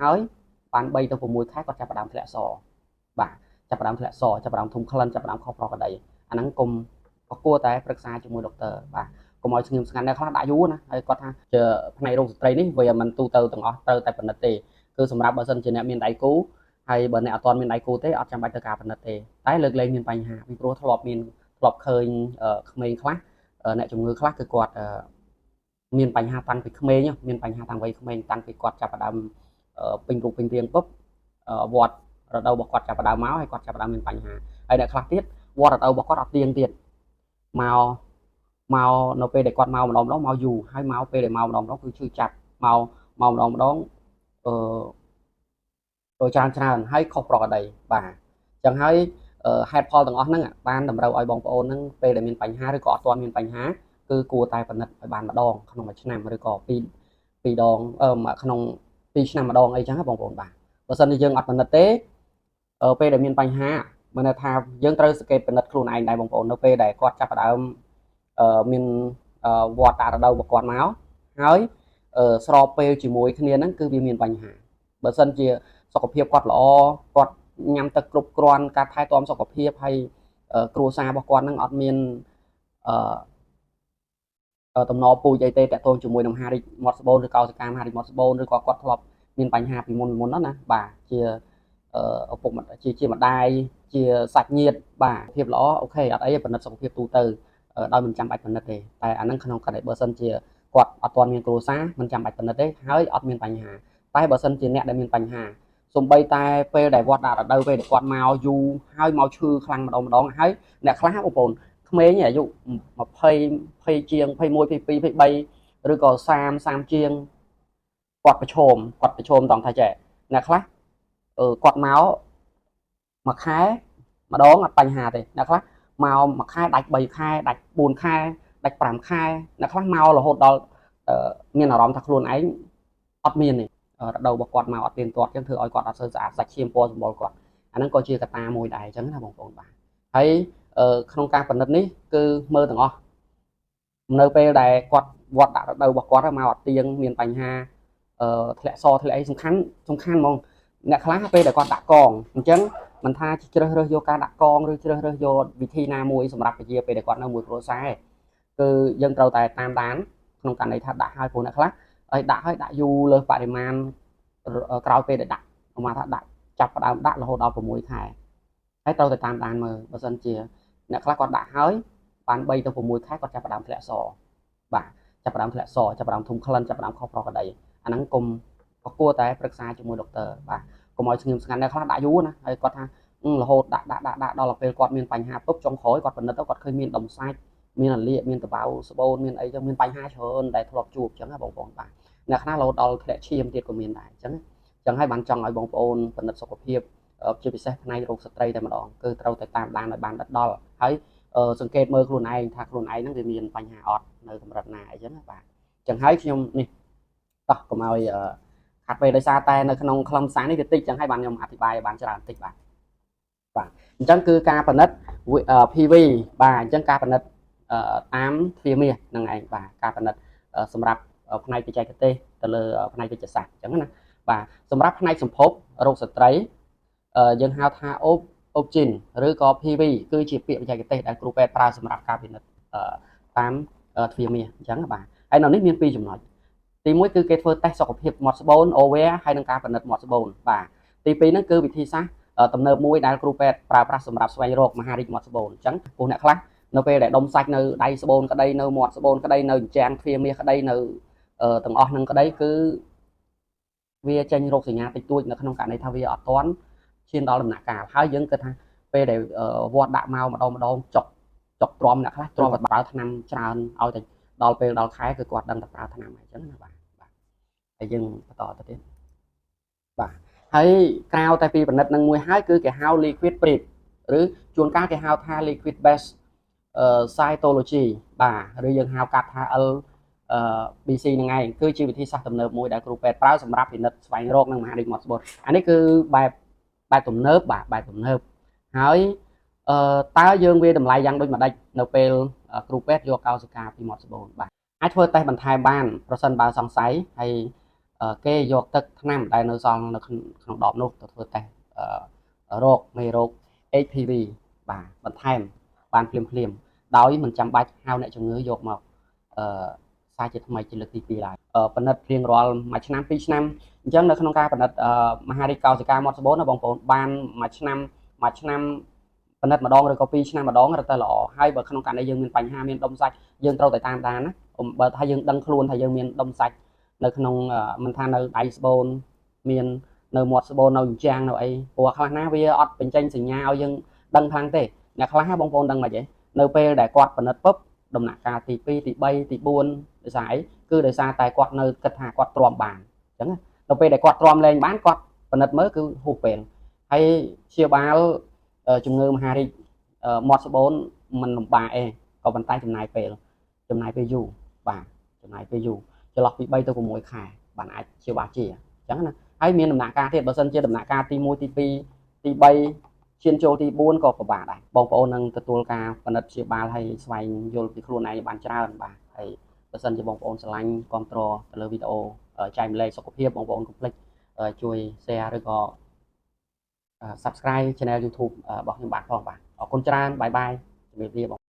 ហើយបាន3ទៅ6ខែគាត់ចាប់ផ្ដើមធ្លាក់សបាទចាប់ផ្ដើមធ្លាក់សចាប់ផ្ដើមធំក្លិនចាប់ផ្ដើមខុសប្រក្រតីអាហ្នឹងកុំក៏គួរតែប្រឹក្សាជាមួយដុកទ័របាទកុំឲ្យស្ងៀមស្ងាត់អ្នកខ្លះដាក់យូរណាហើយគាត់ថាជាផ្នែករោគស្ត្រីនេះវាមិនទូទៅទាំងអស់ត្រូវតែពិនិត្យទេគឺសម្រាប់បើសិនជាអ្នកមានដៃគូហើយបើអ្នកអត់ទាន់មានដៃគូទេអត់ចាំបាច់ទៅការពិនិត្យទេតែលើកលែងមានបញ្ហាពីព្រោះធ្លាប់មានធ្លាប់ឃើញក្មេងខ្លះអ្នកជំងឺខ្លះគឺគាត់មានបញ្ហាតាំងពីក្មេងមានបញ្ហាតាំងវ័យក្មេងតាំងពីគាត់ចាប់ផ្ដើមពេញរូបពេញរាងពុបវត្តរដូវរបស់គាត់ចាប់ផ្ដើមមកហើយគាត់ចាប់ផ្ដើមមានបញ្ហាហើយអ្នកខ្លះទៀតវត្តរដូវរបស់គាត់អត់ទៀងទៀតមកមកនៅពេលដែលគាត់មកម្ដងម្ដងមកយូរហើយមកពេលដែលមកម្ដងម្ដងគឺឈឺចាប់មកមកម្ដងម្ដងអឺច្រើនច្រើនហើយខុសប្រក្រតីបាទអញ្ចឹងហើយហេតុផលទាំងអស់ហ្នឹងបានតម្រូវឲ្យបងប្អូនហ្នឹងពេលដែលមានបញ្ហាឬក៏អត់ទាន់មានបញ្ហាគឺគួរតែពិនិត្យឲ្យបានម្ដងក្នុងមួយឆ្នាំឬក៏ពីរពីរដងអឺក្នុង2ឆ្នាំម្ដងអីចឹងណាបងប្អូនបាទបើសិនជាយើងអត់ពិនិត្យទេពេលដែលមានបញ្ហាមានន័យថាយើងត្រូវសង្កេតពិនិត្យខ្លួនឯងដែរបងប្អូននៅពេលដែលគាត់ចាប់ផ្ដើមមានវត្តរដូវរបស់គាត់មកហើយស្របពេលជាមួយគ្នាហ្នឹងគឺវាមានបញ្ហាបើសិនជាសុខភាពគាត់ល្អគាត់ញ៉ាំទឹកគ្រប់គ្រាន់ការថែទាំសុខភាពហើយគ្រួសាររបស់គាត់ហ្នឹងអត់មានអឺតំណពូជអីទេតាក់ទងជាមួយនឹងមហារីកមាត់ស្បូនឬកោសិកាមហារីកមាត់ស្បូនឬក៏គាត់ធ្លាប់មានបញ្ហាពីមុនមុនហ្នឹងណាបាទជាឪពុកជាម្ដាយជាសាច់ញាតិបាទភាពល្អ OK អត់អីពិនិត្យសុខភាពទូទៅដោយមិនចាំបាច់ពិនិត្យទេតែអាហ្នឹងក្នុងករណីបើសិនជាគាត់អត់ទាន់មានគ្រួសារមិនចាំបាច់ពិនិត្យទេហើយអត់មានបញ្ហាតែបើសិនជាអ្នកដែលមានបញ្ហាសំបីតែពេលដែលវត្តដាក់រដូវពេលដែលគាត់មកយូរហើយមកឈឺខ្លាំងម្ដងម្ដងហើយអ្នកខ្លះបងប្អូនក្មេងអាយុ20 20ជាង21 22 23ឬក៏30 30ជាងគាត់ប្រឈមគាត់ប្រឈមតង់ថាចេះអ្នកខ្លះអឺគាត់មកមួយខែម្ដងអត់បញ្ហាទេអ្នកខ្លះមកមួយខែដាច់3ខែដាច់4ខែដាច់5ខែអ្នកខ្លះមករហូតដល់មានអារម្មណ៍ថាខ្លួនឯងអត់មានទេរដូវរបស់គាត់មកអត់ទៀងទាត់អញ្ចឹងធ្វើឲ្យគាត់អត់សូវស្អាតសាច់ឈាមពណ៌សម្បុរគាត់អាហ្នឹងក៏ជាកត្តាមួយដែរអញ្ចឹងណាបងប្អូនបាទហើយក្នុងការពិនិត្យនេះគឺមើលទាំងអស់នៅពេលដែលគាត់វត្តដាក់រដូវរបស់គាត់មកអត់ទៀងមានបញ្ហាអឺធ្លាក់សធ្លាក់អីសំខាន់សំខាន់ហ្មងអ្នកខ្លះពេលដែលគាត់ដាក់កងអញ្ចឹងមិនថាជ្រើសរើសយកការដាក់កងឬជ្រើសរើសយកវិធីណាមួយសម្រាប់ពជាពេលដែលគាត់នៅមួយគ្រួសារគឺយើងត្រូវតែតាមដានក្នុងករណីថាដាក់ហើយព្រោះអ្នកខ្លះហើយដាក់ហើយដាក់យូរលើសបរិមាណក្រោយពេលដែលដាក់ប្រហែលថាដាក់ចាប់ផ្ដើមដាក់រហូតដល់6ខែហើយត្រូវតែតាមដានមើលបើសិនជាអ្នកខ្លះគាត់ដាក់ហើយបាន3ទៅ6ខែគាត់ចាប់ផ្ដើមធ្លាក់សបាទចាប់ផ្ដើមធ្លាក់សចាប់ផ្ដើមធំក្លិនចាប់ផ្ដើមខុសប្រក្រតីអាហ្នឹងកុំក៏គួរតែប្រឹក្សាជាមួយដុកទ័របាទកុំឲ្យស្ងៀមស្ងាត់អ្នកខ្លះដាក់យូរណាហើយគាត់ថារហូតដាក់ដាក់ដាក់ដាក់ដល់ពេលគាត់មានបញ្ហាពុបចុងក្រោយគាត់ពិនិត្យទៅគាត់ឃើញមានដុំសាច់មានរលាកមានតបៅស្បូនមានអីចឹងមានបញ្ហាច្រើនដែលធ្លាប់ជួបចឹងណាបងប្អូនបាទអ្នកខ្លះរហូតដល់ធ្លាក់ឈាមទៀតក៏មានដែរចឹងចឹងហើយបានចង់ឲ្យបងប្អូនពិនិត្យសុខភាពជាពិសេសផ្នែករោគស្ត្រីតែម្ដងគឺត្រូវតែតាមដានឲ្យបានដិតដល់ហើយសង្កេតមើលខ្លួនឯងថាខ្លួនឯងហ្នឹងវាមានបញ្ហាអត់នៅកម្រិតណាអីចឹងណាបាទចឹងហើយខ្ញុំនេះតោះកុំឲ្យខាត់ពេលដោយសារតែនៅក្នុងខ្លឹមសារនេះវាតិចចឹងហើយបានខ្ញុំអធិប្បាយឲ្យបានច្រើនតិចបាទបាទអញ្ចឹងគឺការពិនិត្យ PV បាទអញ្ចឹងការពិនិត្យតាមទ្វារមាសហ្នឹងឯងបាទការពិនិត្យសម្រាប់ផ្នែកបច្ចេកទេសទៅលើផ្នែកវិទ្យាសាស្ត្រអញ្ចឹងណាបាទសម្រាប់ផ្នែកសម្ភពរោគស្ត្រីយើងហៅថា OBGYN ឬក៏ PV គឺជាពាក្យបច្ចេកទេសដែលគ្រូពេទ្យប្រើសម្រាប់ការពិនិត្យតាមទ្វារមាសអញ្ចឹងបាទហើយនៅនេះមានពីរចំណុចទី1គឺគេធ្វើតេស្តសុខភាពមាត់ស្បូន ovaire ហើយនឹងការពិនិត្យមាត់ស្បូនបាទទី2ហ្នឹងគឺវិធីសាស្ត្រទំនើបមួយដែលគ្រូពេទ្យប្រើប្រាស់សម្រាប់ស្វែងរកមហារីកមាត់ស្បូនអញ្ចឹងពួកអ្នកខ្លះនៅពេលដែលដុំសាច់នៅដៃស្បូនក្តីនៅមាត់ស្បូនក្តីនៅជញ្ជាំងទ្វារមាសក្តីនៅទាំងអស់នឹងក្តីគឺវាចេញរោគសញ្ញាតិចតួចនៅក្នុងករណីថាវាអត់ទាន់ឈានដល់ដំណាក់កាលហើយយើងគិតថាពេលដែលវត្តដាក់មកម្ដងម្ដងចុកចុកទ្រាំអ្នកខ្លះទ្រាំប្រើថ្នាំច្រើនឲ្យតែដល់ពេលដល់ខែគឺគាត់ដឹងតែប្រើថ្នាំអញ្ចឹងណាបាទបាទហើយយើងបន្តទៅទៀតបាទហើយក្រៅតែពីពិនិត្យនឹងមួយហើយគឺគេហៅ liquid prep ឬជួនកាលគេហៅថា liquid base cytology បាទឬយើងហៅកាត់ថា L BC ហ្នឹងឯងគឺជាវិធីសាស្ត្រទំនើបមួយដែលគ្រូពេទ្យប្រើសម្រាប់ពិនិត្យស្វែងរកនឹងមហារីកមាត់ស្បូនអានេះគឺបែបបែបទំនើបបាទបែបទំនើបហើយអឺតើយើងវាតម្លៃយ៉ាងដូចម្ដេចនៅពេលគ្រូពេទ្យយកកោសិកាពីមាត់ស្បូនបាទអាចធ្វើតេស្តបន្ថែមបានប្រសិនបើសង្ស័យហើយ គេយកទឹកថ្នាំដែលនៅសល់នៅក្នុងដបនោះទៅធ្វើតេស្តរោគមេរោគ HPV បាទបន្ថែមបានភ្លាមភ្លាមដោយមិនចាំបាច់ហៅអ្នកជំងឺយកមកអឺសារជាថ្មីជាលើកទី2ឡើយពិនិត្យរៀងរាល់មួយឆ្នាំពីរឆ្នាំអញ្ចឹងនៅក្នុងការពិនិត្យមហារីកកោសិកាមាត់ស្បូនណាបងប្អូនបានមួយឆ្នាំមួយឆ្នាំពិនិត្យម្ដងឬក៏2ឆ្នាំម្ដងរឹតតែល្អហើយបើក្នុងករណីយើងមានបញ្ហាមានដុំសាច់យើងត្រូវតែតាមដានណាបើថាយើងដឹងខ្លួនថាយើងមានដុំសាច់នៅក្នុងមិនថានៅដៃស្បូនមាននៅមាត់ស្បូននៅជញ្ជាំងនៅអីព្រោះខ្លះណាវាអត់បញ្ចេញសញ្ញាឲ្យយើងដឹងខ្លាំងទេអ្នកខ្លះបងប្អូនដឹងមិនទេនៅពេលដែលគាត់ពិនិត្យពុបដំណាក់កាលទី2ទី3ទី4ដោយសារអីគឺដោយសារតែគាត់នៅគិតថាគាត់ទ្រាំបានអញ្ចឹងនៅពេលដែលគាត់ទ្រាំលែងបានគាត់ពិនិត្យមើលគឺហួសពេលហើយព្យាបាលជំងឺមហារីកមាត់ស្បូនមិនលំបាកអីក៏ប៉ុន្តែចំណាយពេលចំណាយពេលយូរបាទចំណាយពេលយូរចន្លោះពី3ទៅ6ខែបានអាចព្យាបាលជាអញ្ចឹងណាហើយមានដំណាក់កាលទៀតបើសិនជាដំណាក់កាលទី1ទី2ទី3ឈានចូលទី4ក៏ពិបាកដែរបងប្អូននឹងទទួលការពិនិត្យព្យាបាលហើយស្វែងយល់ពីខ្លួនឯងបានច្រើនបាទហើយបើសិនជាបងប្អូនស្រឡាញ់គ្រប់គ្រងទៅលើវីដេអូចែករំលែកសុខភាពបងប្អូនកុំភ្លេចជួយ share ឬក៏ subscribe channel YouTube របស់ខ្ញុំបាទផងបាទអរគុណច្រើន bye bye ជំរាបលាបង។